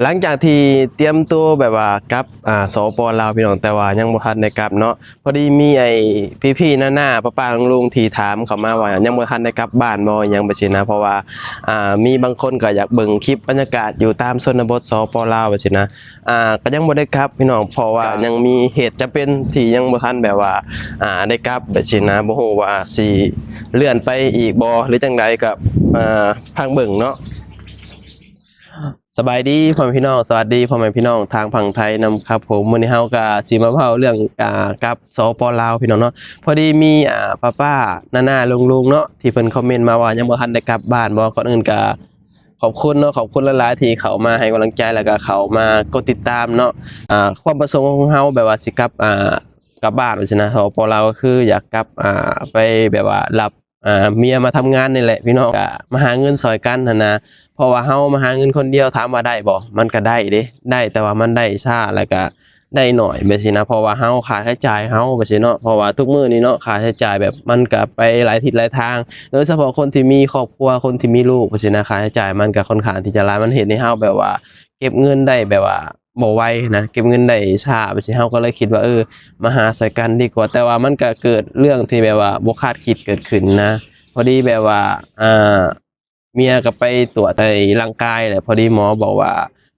ຫຼັງຈາກທີ່ຕຽມໂຕແບບວ່າກັບ ອ່າ ສປ ລາວ ພີ່ນ້ອງ ແຕ່ວ່າຍັງບໍ່ທັນໄດ້ກັບເນາະ. ພໍດີມີໄອ້ພີ່ໆນ້າໆ ປ້າໆລຸງໆທີ່ຖາມເຂົ້າມາວ່າຍັງບໍ່ທັນໄດ້ກັບບ້ານບໍ່ ອີ່ຫຍັງແບບຊີ້ນະ. ເພາະວ່າ ອ່າ ມີບາງຄົນກໍຢາກເບິ່ງຄລິບບັນຍາກາດຢູ່ຕາມຊົນນະບົດ ສປ ລາວ ແບບຊີ້ນະ. ອ່າ ກໍຍັງບໍ່ໄດ້ກັບພີ່ນ້ອງ ເພາະວ່າຍັງມີເຫດຈຳເປັນທີ່ຍັງບໍ່ທັນແບບວ່າ ອ່າ ໄດ້ກັບແບບຊີ້ນະ. ບໍ່ຮູ້ວ່າຊິເລື່ອນໄປອີກບໍ່ ຫຼືຈັ່ງໃດ ກໍ ອ່າ ພັງເບິ່ງເນາະ. ສະບາຍດີພໍ່ແມ່ພີ່ນ້ອງ ສະຫວັດດີພໍ່ແມ່ພີ່ນ້ອງທາງຝັ່ງໄທນຳຄັບຜົມ. ມື້ນີ້ເຮົາກໍຊິມາເວົ້າເລື່ອງ ອ່າ ກັບ ສປ ລາວ ພີ່ນ້ອງເນາະ. ພໍດີມີ ອ່າ ປ້າໆນ້າໆລຸງໆເນາະ ທີ່ເພິ່ນຄອມເມັນມາວ່າຍັງບໍ່ທັນໄດ້ກັບບ້ານບໍ່. ກ່ອນອື່ນກໍຂອບຄຸນເນາະ ຂອບຄຸນຫຼາຍໆທີ່ເຂົ້າມາໃຫ້ກຳລັງໃຈ ແລ້ວກໍເຂົ້າມາກົດຕິດຕາມເນາະ. ອ່າ ຄວາມປະສົງຂອງເຮົາແບບວ່າຊິກັບ ອ່າ ກັບບ້ານວ່າຊັ້ນນະ ສປ ລາວ ກໍຄືຢາກກັບ ອ່າ ໄປແບບວ່າຮັບ ອ່າ ເມຍມາທຳງານນີ້ແຫຼະພີ່ນ້ອງ ກະມາຫາເງິນຊ່ອຍກັນຫັ້ນນະ. ເພາະວ່າເຮົາມາຫາເງິນຄົນດຽວ ຖາມວ່າໄດ້ບໍ່? ມັນກະໄດ້ເດ້ ໄດ້ ແຕ່ວ່າມັນໄດ້ຊ້າ ແລ້ວກະໄດ້ໜ້ອຍແບບຊີ້ນະ. ເພາະວ່າເຮົາ ຄ່າໃຊ້ຈ່າຍເຮົາແບບຊີ້ເນາະ ເພາະວ່າທຸກມື້ນີ້ເນາະ ຄ່າໃຊ້ຈ່າຍແບບມັນກະໄປຫຼາຍທິດຫຼາຍທາງ ໂດຍສະເພາະຄົນທີ່ມີຄອບຄົວ ຄົນທີ່ມີລູກແບບຊີ້ນະ ຄ່າໃຊ້ຈ່າຍມັນກະຄ່ອນຂ້າງທີ່ຈະຫຼາຍ ມັນເຮັດໃຫ້ເຮົາແບບວ່າເກັບເງິນໄດ້ແບບວ່າ ບໍ່ໄວນະ ເກັບເງິນໄດ້ຊ້າແບບຊີ້. ເຮົາກໍເລີຍຄິດວ່າ ເອີ ມາຫາຊ່ອຍກັນດີກວ່າ. ແຕ່ວ່າມັນກໍເກີດເລື່ອງທີ່ແບບວ່າບໍ່ຄາດຄິດເກີດຂຶ້ນນະ. ພໍດີແບບວ່າ ອ່າ ເມຍກໍໄປກວດໃນຮ່າງກາຍແຫຼະ ພໍດີໝໍບອກວ່າ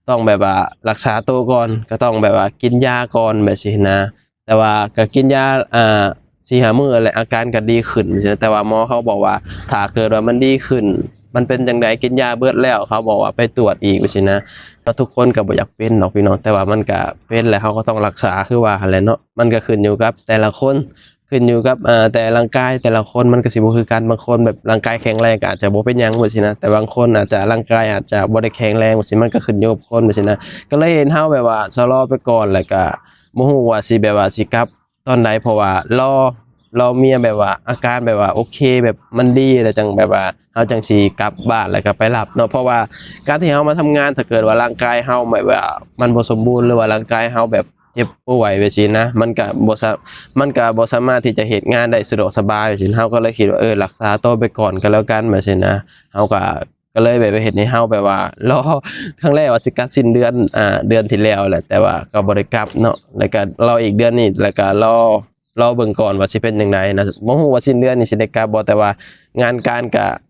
ຕ້ອງແບບວ່າລັກສາໂຕກ່ອນ ກໍຕ້ອງແບບວ່າກິນຢາກ່ອນແບບຊີ້ນະ. ແຕ່ວ່າກໍກິນຢາ ອ່າ ສີ່ຫ້າມື້ແຫຼະ ອາການກໍດີຂຶ້ນ ແຕ່ວ່າໝໍເຂົາບອກວ່າ ຖ້າເກີດວ່າມັນດີຂຶ້ນ ມັນເປັນຈັ່ງໃດ ກິນຢາເບິດແລ້ວ ເຂົາບອກວ່າໄປກວດອີກ ວ່າຊີ້ນະ. ເນາະ ທຸກຄົນກໍບໍ່ຢາກເປັນດອກພີ່ນ້ອງ ແຕ່ວ່າມັນກະເປັນແລ້ວ ເຮົາກໍຕ້ອງລັກສາຄືວ່າຫັ້ນແຫຼະເນາະ. ມັນກະຂຶ້ນຢູ່ກັບແຕ່ລະຄົນ ຂຶ້ນຢູ່ກັບ ເອີ ແຕ່ຮ່າງກາຍແຕ່ລະຄົນມັນກະຊິບໍ່ຄືກັນ. ບາງຄົນແບບຮ່າງກາຍແຂງແຮງກໍອາດຈະບໍ່ເປັນຫຍັງ ວ່າຊີ້ນະ ແຕ່ບາງຄົນອາດຈະຮ່າງກາຍອາດຈະບໍ່ໄດ້ແຂງແຮງ ວ່າຊີ້ ມັນກະຂຶ້ນຢູ່ກັບຄົນ ວ່າຊີ້ນະ. ກໍເລີຍເຫັນເຮົາແບບວ່າຊະລໍໄປກ່ອນ ແລ້ວກະບໍ່ຮູ້ວ່າຊິແບບວ່າຊິກັບ ຕອນໃດ ເພາະວ່າລໍ ລໍເມຍແບບວ່າອາການແບບວ່າໂອເຄ ແບບມັນດີແລ້ວຈັ່ງແບບວ່າເຮົາຈັ່ງຊິກັບບ້ານ ແລ້ວກໍໄປຮັບເນາະ. ເພາະວ່າການທີ່ເຮົາມາທຳງານ ຖ້າເກີດວ່າຮ່າງກາຍເຮົາແບບວ່າມັນບໍ່ສົມບູນ ຫຼືວ່າຮ່າງກາຍເຮົາແບບເຈັບປ່ວຍແບບຊີ້ນະ ມັນກໍບໍ່ສາ ມັນກໍບໍ່ສາມາດທີ່ຈະເຮັດງານໄດ້ສະດວກສະບາຍ ເຮົາກໍເລີຍຄິດວ່າ ເອີ ລັກສາໂຕໄປກ່ອນກໍແລ້ວກັນ ແບບຊີ້ນະ. ເຮົາກໍ ກໍເລີຍແບບວ່າເຮັດໃຫ້ເຮົາແບບວ່າລໍ ຄັ້ງແລກວ່າຊິກັບສິ້ນເດືອນ ອ່າ ເດືອນທີ່ແລ້ວແຫຼະ ແຕ່ວ່າກໍບໍ່ໄດ້ກັບເນາະ. ແລ້ວກໍລໍອີກເດືອນນີ້ ແລ້ວກໍລໍ ລໍເບິ່ງກ່ອນວ່າຊິເປັນຈັ່ງໃດນະ. ບໍ່ຮູ້ວ່າສິ້ນເດືອນນີ້ຊິໄດ້ກັບບໍ່ ແຕ່ວ່າງານການກະ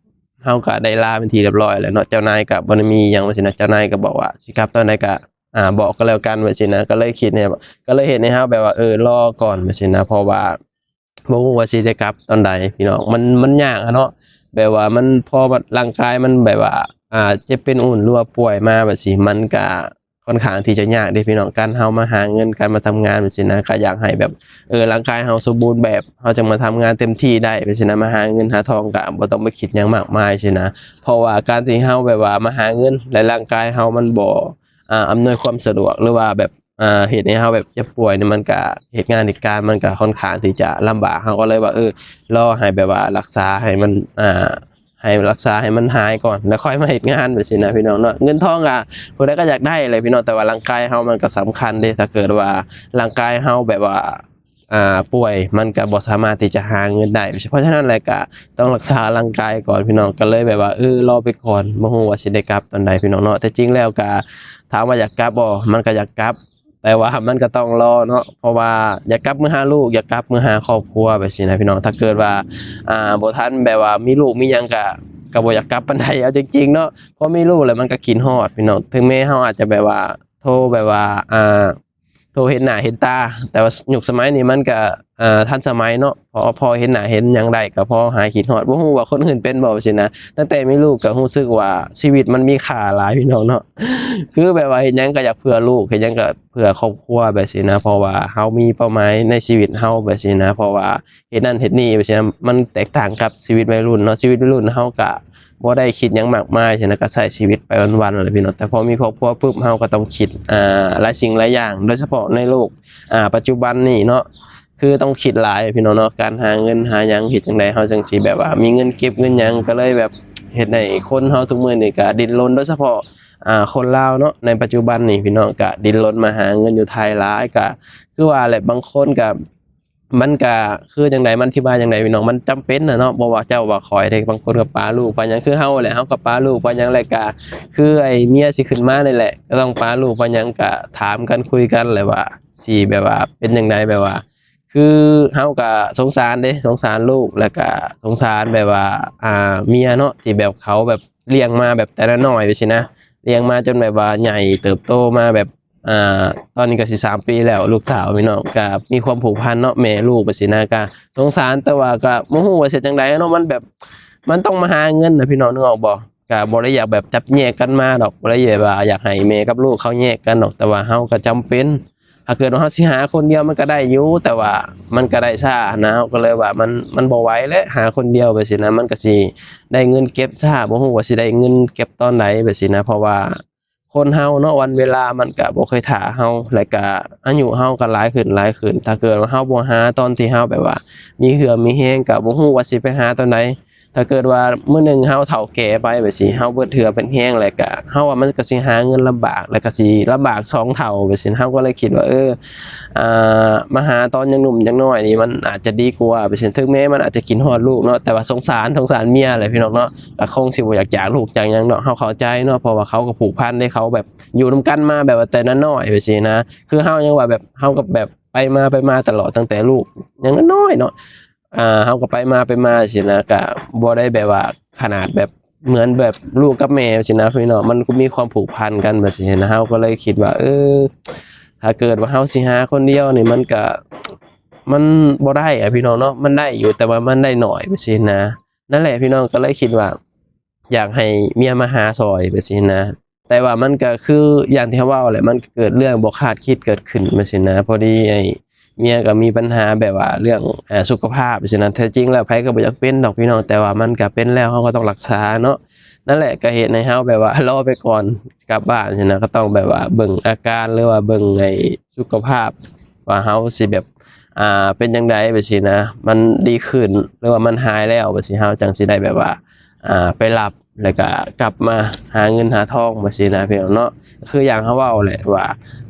ເຮົາກະໄດ້ລາເປັນທີ່ຮຽບຮ້ອຍແລ້ວເນາະ. ເຈົ້ານາຍກະບໍ່ໄດ້ມີຫຍັງວ່າຊີ້ນະ ເຈົ້ານາຍກະບອກວ່າຊິກັບຕອນໃດກະ ອ່າ ບອກກໍແລ້ວກັນວ່າຊີ້ນະ. ກໍເລີຍຄິດໃຫ້ ກໍເລີຍເຮັດໃຫ້ເຮົາແບບວ່າ ເອີ ລໍກ່ອນວ່າຊີ້ນະ ເພາະວ່າ ບໍ່ຮູ້ວ່າຊິໄດ້ກັບຕອນໃດພີ່ນ້ອງ. ມັນ ມັນຍາກຫັ້ນເນາະ ແບບວ່າມັນ ພໍວ່າຮ່າງກາຍມັນແບບວ່າ ອ່າ ເຈັບເປັນອຸ່ນ ຫຼືວ່າປ່ວຍມາແບບຊີ້ ມັນກະຄ່ອນຂ້າງທີ່ຈະຍາກເດ້ພີ່ນ້ອງ. ການເຮົາມາຫາເງິນ ການມາທຳງານແບບຊີ້ນະ ກະຢາກໃຫ້ແບບ ເອີ ຮ່າງກາຍເຮົາສົມບູນແບບ ເຮົາຈຶ່ງມາທຳງານເຕັມທີ່ໄດ້ແບບຊີ້ນະ. ມາຫາເງິນຫາທອງກະບໍ່ຕ້ອງໄປຄິດຫຍັງມາກມາຍຊີ້ນະ. ເພາະວ່າການທີ່ເຮົາແບບວ່າມາຫາເງິນ ແລະ ຮ່າງກາຍເຮົາມັນບໍ່ ອ່າ ອຳນວຍຄວາມສະດວກ ຫຼືວ່າແບບ ອ່າ ເຮັດໃຫ້ເຮົາແບບເຈັບປ່ວຍນີ້ ມັນກະເຮັດງານເຮັດການມັນກະຄ່ອນຂ້າງທີ່ຈະລຳບາກ. ເຮົາກໍເລີຍວ່າ ເອີ ລໍໃຫ້ແບບວ່າລັກສາໃຫ້ມັນ ອ່າ ໃຫ້ລັກສາໃຫ້ມັນຫາຍກ່ອນ ແລ້ວຄ່ອຍມາເຮັດງານແບບຊີ້ນະພີ່ນ້ອງເນາະ. ເງິນທອງກະຜູ້ໃດກໍຢາກໄດ້ແຫຼະພີ່ນ້ອງ ແຕ່ວ່າຮ່າງກາຍເຮົາມັນກໍສຳຄັນເດ້. ຖ້າເກີດວ່າຮ່າງກາຍເຮົາແບບວ່າ ອ່າ ປ່ວຍ ມັນກໍບໍ່ສາມາດທີ່ຈະຫາເງິນໄດ້. ເພາະສະນັ້ນແຫຼະ ກໍຕ້ອງລັກສາຮ່າງກາຍກ່ອນພີ່ນ້ອງ. ກໍເລີຍແບບວ່າ ເອີ ລໍໄປກ່ອນ ບໍ່ຮູ້ວ່າຊິໄດ້ກັບຕອນໃດພີ່ນ້ອງເນາະ. ແຕ່ຈິງແລ້ວກໍ ຖາມວ່າຢາກກັບບໍ່? ມັນກໍຢາກກັບ ແຕ່ວ່າມັນກໍຕ້ອງລໍເນາະ ເພາະວ່າຢາກກັບມາຫາລູກ ຢາກກັບມາຫາຄອບຄົວແບບຊີ້ນະພີ່ນ້ອງ. ຖ້າເກີດວ່າ ອ່າ ບໍ່ທັນແບບວ່າມີລູກມີຫຍັງ ກໍ ກໍບໍ່ຢາກກັບປານໃດ ເອົາຈິງໆເນາະ. ພໍມີລູກແລ້ວມັນກໍຄິດຮອດພີ່ນ້ອງ ເຖິງແມ້ເຮົາອາດຈະແບບວ່າໂທແບບວ່າ ອ່າ ໂທເຫັນໜ້າເຫັນຕາ ແຕ່ວ່າຍຸກສະໄໝນີ້ມັນກະ ອ່າ ທັນສະໄໝເນາະ ພໍ ພໍເຫັນໜ້າເຫັນຫຍັງໄດ້ ກໍພໍຫາຍຄິດຮອດ. ບໍ່ຮູ້ວ່າຄົນອື່ນເປັນບໍ່ ຊີ້ນະ. ຕັ້ງແຕ່ມີລູກກໍຮູ້ສຶກວ່າຊີວິດມັນມີຄ່າຫຼາຍພີ່ນ້ອງເນາະ ຄືແບບວ່າເຮັດຫຍັງກໍຢາກເພື່ອລູກ ເຮັດຫຍັງກໍເພື່ອຄອບຄົວແບບຊີ້ນະ ເພາະວ່າເຮົາມີເປົ້າໝາຍໃນຊີວິດເຮົາແບບຊີ້ນະ ເພາະວ່າເຮັດນັ້ນເຮັດນີ້ແບບຊີ້ນະ. ມັນແຕກຕ່າງກັບຊີວິດໄວລຸ້ນເນາະ ຊີວິດໄວລຸ້ນເຮົາກະ ບໍ່ໄດ້ຄິດຫຍັງມາກມາຍຊີ້ນະ ກໍໃຊ້ຊີວິດໄປວັນໆນັ້ນແຫຼະພີ່ນ້ອງ. ແຕ່ພໍມີຄອບຄົວປຶບ ເຮົາກໍຕ້ອງຄິດ ອ່າ ຫຼາຍສິ່ງຫຼາຍຢ່າງ ໂດຍສະເພາະໃນໂລກ ອ່າ ປັດຈຸບັນນີ້ເນາະ ຄືຕ້ອງຄິດຫຼາຍພີ່ນ້ອງເນາະ ການຫາເງິນຫາຫຍັງ ເຮັດຈັ່ງໃດເຮົາຈັ່ງຊິແບບວ່າມີເງິນເກັບເງິນຫຍັງ. ກໍເລີຍແບບເຮັດໃຫ້ຄົນເຮົາທຸກມື້ນີ້ກໍດີ້ນລົນ ໂດຍສະເພາະ ອ່າ ຄົນລາວເນາະ ໃນປັດຈຸບັນນີ້ພີ່ນ້ອງ ກໍດີ້ນລົນມາຫາເງິນຢູ່ໄທຫຼາຍ. ກໍຄືວ່າແຫຼະ ບາງຄົນກໍ ບ ມັນກະຄືຈັ່ງໃດ ມັນອະທິບາຍຈັ່ງໃດພີ່ນ້ອງ ມັນຈຳເປັນນະເນາະ ບໍ່ວ່າເຈົ້າວ່າຂ້ອຍເດ້ ບາງຄົນກໍປະລູກປະຫຍັງ ຄືເຮົາແຫຼະ ເຮົາກໍປະລູກປະຫຍັງ ແລ້ວກະຄືໄອ້ເມຍຊິຂຶ້ນມານີ້ແຫຼະ ກໍຕ້ອງປະລູກປະຫຍັງ ກະຖາມກັນຄຸຍກັນແຫຼະວ່າ ຊິແບບວ່າເປັນຈັ່ງໃດ ແບບວ່າ ຄືເຮົາກະສົງສານເດ້ ສົງສານລູກ ແລ້ວກະສົງສານແບບວ່າ ອ່າ ເມຍເນາະ ທີ່ແບບເຂົາແບບລ້ຽງມາແບບແຕ່ນ້ອຍໆ ຈັ່ງຊີ້ນະ ລ້ຽງມາຈົນແບບວ່າໃຫຍ່ເຕີບໂຕມາແບບ ອ່າ ຕອນນີ້ກໍຊິສາມປີແລ້ວ ລູກສາວພີ່ນ້ອງ ກໍມີຄວາມຜູກພັນເນາະ ແມ່ລູກ ແບບຊີ້ນະ ກໍສົງສານ ແຕ່ວ່າກໍບໍ່ຮູ້ວ່າຊິເຮັດຈັ່ງໃດເນາະ ມັນແບບ ມັນຕ້ອງມາຫາເງິນນະພີ່ນ້ອງ ນຶກອອກບໍ່? ກໍບໍ່ໄດ້ຢາກແບບຈັບແຍກກັນມາດອກ ບໍ່ໄດ້ແບບວ່າຢາກໃຫ້ແມ່ກັບລູກເຂົາແຍກກັນດອກ ແຕ່ວ່າເຮົາກໍຈຳເປັນ ຖ້າເກີດວ່າເຮົາຊິຫາຄົນດຽວມັນກໍໄດ້ຢູ່ ແຕ່ວ່າມັນກໍໄດ້ຊ້ານະ ເຮົາກໍເລີຍວ່າມັນ ມັນບໍ່ໄຫວແຫຼະ ຫາຄົນດຽວ ແບບຊີ້ນະ ມັນກໍຊິໄດ້ເງິນເກັບຊ້າ ບໍ່ຮູ້ວ່າຊິໄດ້ເງິນເກັບຕອນໃດ ແບບຊີ້ນະ ເພາະວ່າ ຄົນເຮົາເນາະ ວັນເວລາມັນກະບໍ່ເຄີຍຖ້າເຮົາ ແລ້ວກະອາຍຸເຮົາກະຫຼາຍຂຶ້ນ ຫຼາຍຂຶ້ນ ຖ້າເກີດວ່າເຮົາບໍ່ຫາຕອນທີ່ເຮົາແບບວ່າມີເຫື່ອມີແຮງ ກະບໍ່ຮູ້ວ່າຊິໄປຫາຕອນໃດ ຖ້າເກີດວ່າມື້ໜຶ່ງເຮົາເຖົ້າແກ່ໄປແບບຊີ້ ເຮົາເບິດເຫື່ອເບິດແຮງ ແລ້ວກະ ເຮົາວ່າມັນກະຊິຫາເງິນລຳບາກ ແລ້ວກະຊິລຳບາກສອງເທົ່າແບບຊີ້ ເຮົາກໍເລີຍຄິດວ່າ ເອີ ອ່າ ມາຫາຕອນຍັງໜຸ່ມຍັງນ້ອຍນີ້ ມັນອາດຈະດີກວ່າ ເປີເຊັນ ເຖິງແມ້ມັນອາດຈະຄິດຮອດລູກເນາະ ແຕ່ວ່າສົງສານ ສົງສານເມຍແຫຼະພີ່ນ້ອງເນາະ ກໍຄົງຊິບໍ່ຢາກຈາກລູກຈາກຫຍັງເນາະ ເຮົາເຂົ້າໃຈເນາະ ເພາະວ່າເຂົາກໍຜູກພັນເດ້ ເຂົາແບບຢູ່ນຳກັນມາແບບວ່າແຕ່ນ້ອຍໆ ແບບຊີ້ນະ ຄືເຮົາຍັງວ່າແບບ ເຮົາກໍແບບໄປມາ ໄປມາຕະຫຼອດ ຕັ້ງແຕ່ລູກຍັງນ້ອຍໆເນາະ ອ່າ ເຮົາກໍໄປມາ ໄປມາຊີ້ນະ ກໍບໍ່ໄດ້ແບບວ່າຂະໜາດແບບ ເໝືອນແບບລູກກັບແມ່ຊີ້ນະພີ່ນ້ອງ ມັນກໍມີຄວາມຜູກພັນກັນແບບຊີ້ນະ ເຮົາກໍເລີຍຄິດວ່າ ເອີ ຖ້າເກີດວ່າເຮົາຊິຫາຄົນດຽວນີ້ ມັນກະ ມັນບໍ່ໄດ້ອະພີ່ນ້ອງເນາະ ມັນໄດ້ຢູ່ ແຕ່ວ່າມັນໄດ້ໜ້ອຍແບບຊີ້ນະ ນັ້ນແຫຼະພີ່ນ້ອງ ກໍເລີຍຄິດວ່າ ຢາກໃຫ້ເມຍມາຫາຊ່ອຍແບບຊີ້ນະ ແຕ່ວ່າມັນກໍຄືຢ່າງທີ່ເຮົາເວົ້າແຫຼະ ມັນກໍເກີດເລື່ອງບໍ່ຄາດຄິດເກີດຂຶ້ນແບບຊີ້ນະ ພໍດີໄອ້ ເມຍກໍມີບັນຫາແບບວ່າເລື່ອງ ອ່າ ສຸຂະພາບຊີ້ນະ ແທ້ຈິງແລ້ວໃຜກໍບໍ່ຢາກເປັນດອກພີ່ນ້ອງ ແຕ່ວ່າມັນກໍເປັນແລ້ວ ເຮົາກໍຕ້ອງລັກສາເນາະ ນັ້ນແຫຼະ ກໍເຮັດໃຫ້ເຮົາແບບວ່າລໍໄປກ່ອນກັບບ້ານຊີ້ນະ ກໍຕ້ອງແບບວ່າເບິ່ງອາການ ຫຼືວ່າເບິ່ງໄອ້ສຸຂະພາບວ່າເຮົາຊິແບບ ອ່າ ເປັນຈັ່ງໃດແບບຊີ້ນະ ມັນດີຂຶ້ນ ຫຼືວ່າມັນຫາຍແລ້ວແບບຊີ້ ເຮົາຈັ່ງຊິໄດ້ແບບວ່າ ອ່າ ໄປຮັບ ແລ້ວກະກັບມາຫາເງິນຫາທອງແບບຊີ້ນະພີ່ນ້ອງເນາະ ຄືຢ່າງເຮົາເວົ້າແຫຼະວ່າ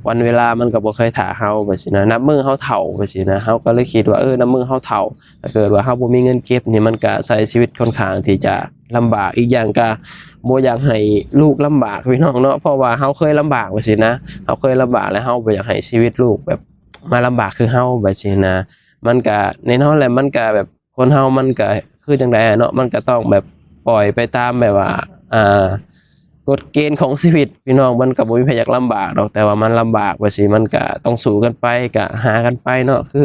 ວັນເວລາມັນກໍບໍ່ເຄີຍຖ້າເຮົາແບບຊີ້ນະ ນັບມື້ເຮົາເຖົ້າແບບຊີ້ນະ ເຮົາກໍເລີຍຄິດວ່າ ເອີ ນັບມື້ເຮົາເຖົ້າ ຖ້າເກີດວ່າເຮົາບໍ່ມີເງິນເກັບນີ້ ມັນກະໃຊ້ຊີວິດຂ້ອນຂ້າງທີ່ຈະລຳບາກ ອີກຢ່າງກະບໍ່ຢາກໃຫ້ລູກລຳບາກພີ່ນ້ອງເນາະ ເພາະວ່າເຮົາເຄີຍລຳບາກແບບຊີ້ນະ ເຮົາເຄີຍລຳບາກ ແລ້ວເຮົາບໍ່ຢາກໃຫ້ຊີວິດລູກແບບມາລຳບາກຄືເຮົາແບບຊີ້ນະ ມັນກະແນ່ນອນແຫຼະ ມັນກະແບບ ຄົນເຮົາມັນກະຄືຈັ່ງໃດເນາະ ມັນກະຕ້ອງແບບປ່ອຍໄປຕາມແບບວ່າ ອ່າ ກົດເກນຂອງຊີວິດພີ່ນ້ອງ ມັນກະບໍ່ມີໃຜຢາກລຳບາກດອກ ແຕ່ວ່າມັນລຳບາກວ່າຊີ້ ມັນກະຕ້ອງສູ້ກັນໄປ ກະຫາກັນໄປເນາະ ຄື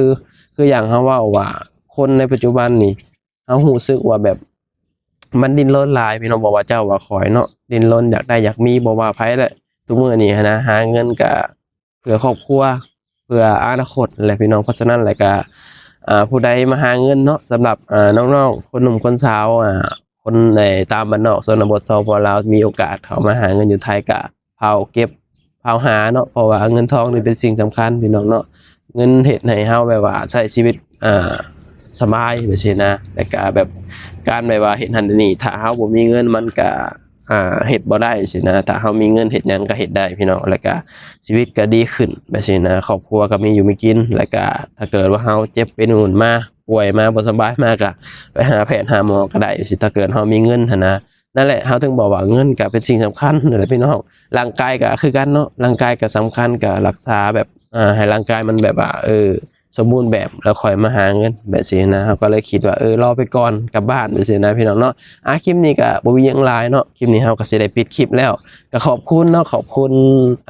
ຄືຢ່າງເຮົາເວົ້າວ່າ ຄົນໃນປັດຈຸບັນນີ້ ເຮົາຮູ້ສຶກວ່າແບບ ມັນດີ້ນລົນຫຼາຍພີ່ນ້ອງ ບໍ່ວ່າເຈົ້າວ່າຂ້ອຍເນາະ ດີ້ນລົນຢາກໄດ້ຢາກມີ ບໍ່ວ່າໃຜແຫຼະ ທຸກມື້ນີ້ຫັ້ນນະ ຫາເງິນກະ ເພື່ອຄອບຄົວ ເພື່ອອະນາຄົດແຫຼະພີ່ນ້ອງ ເພາະສະນັ້ນແຫຼະກະ ອ່າ ຜູ້ໃດມາຫາເງິນເນາະ ສຳລັບ ອ່າ ນ້ອງໆ ຄົນໜຸ່ມຄົນສາວ ອ່າ ຄົນໃນຕາມບ້ານນອກຊົນນະບົດ ສປປ ລາວ ມີໂອກາດເຂົ້າມາຫາເງິນຢູ່ໄທ ກະພາວເກັບພາວຫາເນາະ ເພາະວ່າເງິນທອງນີ້ເປັນສິ່ງສຳຄັນພີ່ນ້ອງເນາະ ເງິນເຮັດໃຫ້ເຮົາແບບວ່າໃຊ້ຊີວິດ ອ່າ ສະບາຍແບບຊີ້ນະ ແລ້ວກະແບບ ການແບບວ່າເຮັດຫັ້ນເຮັດນີ້ ຖ້າເຮົາບໍ່ມີເງິນມັນກະ ອ່າ ເຮັດບໍ່ໄດ້ຊີ້ນະ ຖ້າເຮົາມີເງິນເຮັດຫຍັງກໍເຮັດໄດ້ພີ່ນ້ອງ ແລ້ວກະຊີວິດກໍດີຂຶ້ນແບບຊີ້ນະ ຄອບຄົວກໍມີຢູ່ມີກິນ ແລ້ວກະຖ້າເກີດວ່າເຮົາເຈັບເປັນຫວັດມາ ປ່ວຍມາ ບໍ່ສະບາຍມາ ກໍໄປຫາແພດຫາໝໍກໍໄດ້ຊີ້ ຖ້າເກີດເຮົາມີເງິນຫັ້ນນະ ນັ້ນແຫຼະ ເຮົາເຖິງບອກວ່າເງິນກໍເປັນສິ່ງສຳຄັນຫັ້ນແຫຼະພີ່ນ້ອງ ຮ່າງກາຍກໍຄືກັນເນາະ ຮ່າງກາຍກໍສຳຄັນ ກໍຮັກສາແບບ ອ່າ ໃຫ້ຮ່າງກາຍມັນແບບວ່າ ເອີ ສົມບູນແບບ ແລ້ວຄ່ອຍມາຫາເງິນແບບຊີ້ນະ ເຮົາກໍເລີຍຄິດວ່າ ເອີ ລໍໄປກ່ອນກັບບ້ານແບບຊີ້ນະພີ່ນ້ອງເນາະ ອ່າ ຄລິບນີ້ກໍບໍ່ມີຫຍັງຫຼາຍເນາະ ຄລິບນີ້ເຮົາກໍຊິໄດ້ປິດຄລິບແລ້ວ ກໍຂອບຄຸນເນາະ ຂອບຄຸນ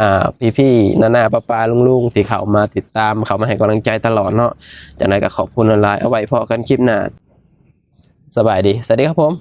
ອ່າ ພີ່ໆ ນ້າໆ ປ້າໆ ລຸງໆ ທີ່ເຂົ້າມາຕິດຕາມ ເຂົ້າມາໃຫ້ກຳລັງໃຈຕະຫຼອດເນາະ ຈັ່ງໃດກໍຂອບຄຸນຫຼາຍໆ ເອົາໄວ້ພໍ້ກັນຄລິບໜ້າ ສະບາຍດີ ສະຫວັດດີຄັບຜົມ.